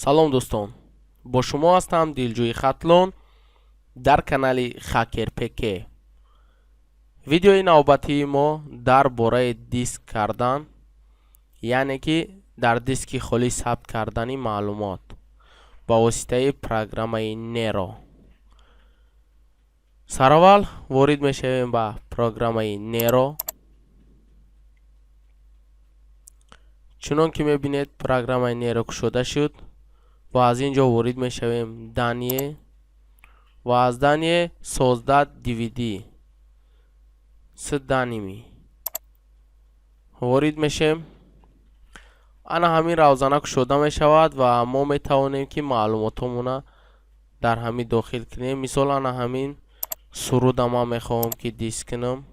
Салом, дӯстон, бо шумо ҳастам Дилҷӯи Хатлон дар канали Хакер ПК. Видеои навбатии мо дар бораи диск кардан, яъне ки дар диски холӣ сабт кардани маълумот ба воситаи программаи Nero. Сараввал ворид мешавем ба программаи Nero. Чунон ки мебинед, программаи Nero кушода шуд ва аз ин ҷо ворид мешавем Данные ва аз Данные создать DVD с данными ворид мешем. Ана ҳамин равзана кушода мешавад ва мо метавонем, ки маълумотҳомона дар ҳамин дохил кунем. Мисол, ана ҳамин суруда ман мехоҳам, ки диск кунам.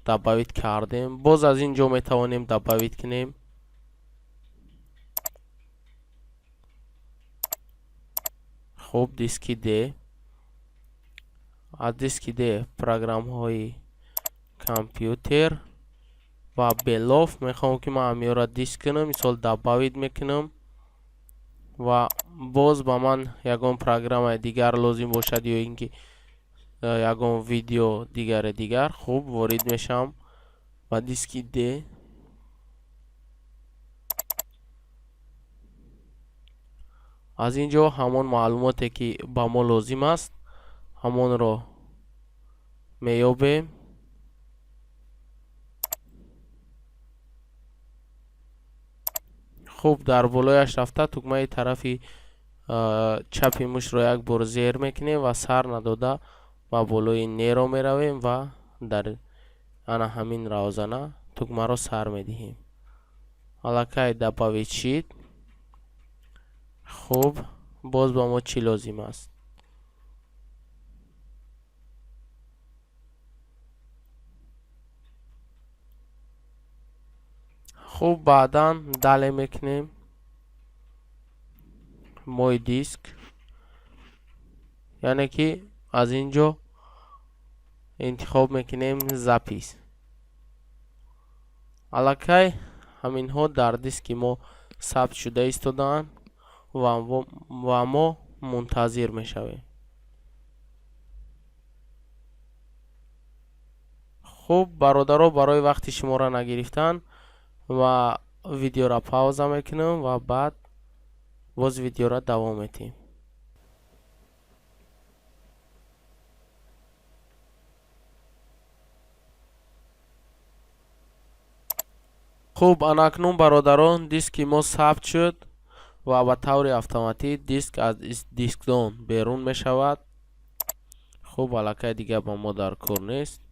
Добавить кардем. Боз аз ин ҷо метавонем добавить кунем. Хуб, диски D, аз диски D программаҳои компютер ва Белов. Мехоҳам, ки ман ҳамиёро диск кунам. Мисол, добавить мекунам ва боз ба ман ягон программаи дигар лозим бошад ё ин ки ягон видео дигаре дигар. Хуб, ворид мешавам ба диски D. Аз ин ҷо ҳамон маълумоте, ки ба мо лозим аст, ҳамонро меёбем. Хуб, дар болояш рафта, тугмаи тарафи чапи мушро як бор зер мекунем ва сар надода ба болои Nero меравем ва дар ана ҳамин равзана тугмаро сар медиҳем. Аллакай добавить шид. Хуб, боз ба мо чӣ лозим аст? Хуб, баъдан далее мекунем, мой диск, яъне ки аз ин ҷо интихоб мекунем запись. Аллакай ҳаминҳо дар диски мо сабт шуда истодаанд ва мо мунтазир мешавем. Хуб, бародаро, барои вақти шуморо нагирифтан ва видеоро пауза мекунам ва баъд боз видеоро давом медиҳем. Хуб, анакнун, бародарон, диски мо сабт шуд ва ба таври автоматӣ диск аз дискдон берун мешавад. Хуб, аллакай дигар ба мо дар кор нест.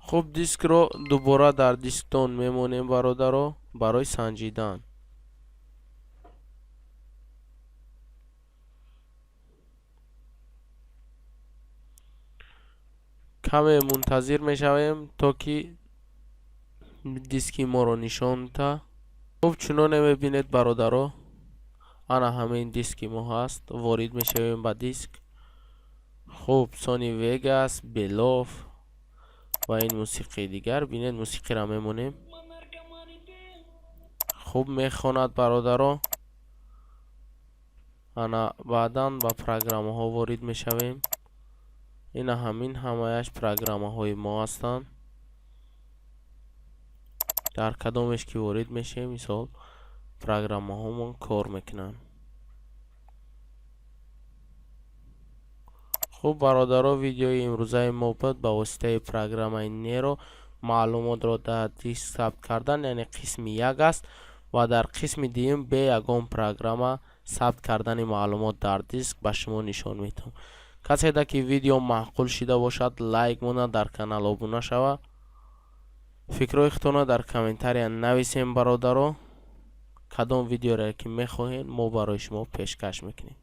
Хуб, дискро дубора дар дискдон мемонем, бародаро, барои санҷидан. Каме мунтазир мешавем, то ки диски моро нишон та. Хуб, чуноне мебинед, бародаро, ана ҳамин диски мо ҳаст. Ворид мешавем ба диск. Хуб, Sony Vegas, Белов ва ин мусиқии дигар. Бинед, мусиқиро мемонем. Хуб, мехонад, бародаро. Ана баъдан ба программаҳо ворид мешавем. Ина ҳамин ҳамаяш программаҳои мо ҳастанд. Дар кадомеш ки ворид мешавем, мисол, программаҳомон кор мекунанд. Хуб, бародаро, видеои имрӯзаи мо буд ба воситаи программаи Nero маълумотро дар диск сабт кардан, яъне қисми як аст, ва дар қисми дуюм бе ягон программа сабт кардани маълумот дар диск ба шумо нишон медиҳам. Каседа ки видео маъқул шида бошад, лайк монад, дар канал обуна шавад, фикрҳои худтонро дар комментария нависем. Бародаро, кадом видеоре ки мехоҳед, мо барои шумо пешкаш мекунем.